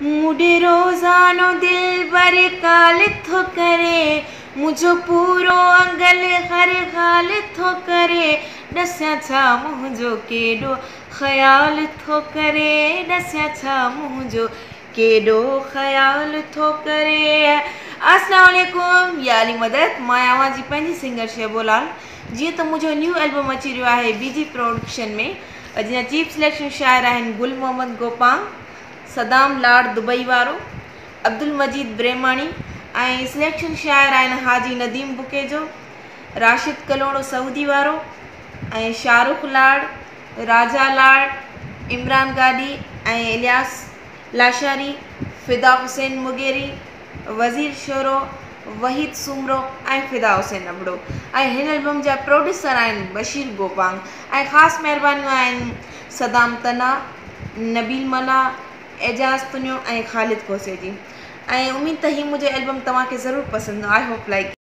مون ڏي روزانو دلبر ڪال ٿو ڪري، منهنجو پورو انگل هر حال ٿو ڪري، ڏسيان ڇا منهنجو ڪيڏو خيال ٿو ڪري، ڏسيان ڇا منهنجو ڪيڏو خيال ٿو ڪري. اسلام عليڪم يا علي مدد، مان اوهان جي پنهنجي سنگر شيبو لال. جيئن ته منهنجو نيو البم اچي رهيو آهي بي جي پروڊڪشن ۾، جنهن جا چيف سليڪشن شاعر آهن گل محمد گوپانگ، صدام لاڙ دبئي وارو، عبدالمجيد برهماڻي ۽ سليڪشن شاعر آهن حاجي نديم بڪيجو، راشد ڪلهوڙو سعودي وارو ۽ شاهرخ لاڙ، راجا لاڙ، عمران گاڏهي ۽ الياس لاشاري، فدا حسين مغيري، وزير شورو، وحيد سومرو ۽ فدا حسين ابڙو ۽ هن البم جا پروڊيوسر آهن بشير گوپانگ ۽ خاص مهربانيون آهن صدام تنها، نبيل ملاح، اعجاز تنيو ۽ خالد کوسي جي ۽ اميد ته هي منهنجو البم توهان کي ضرور پسند ايندو. I hope like.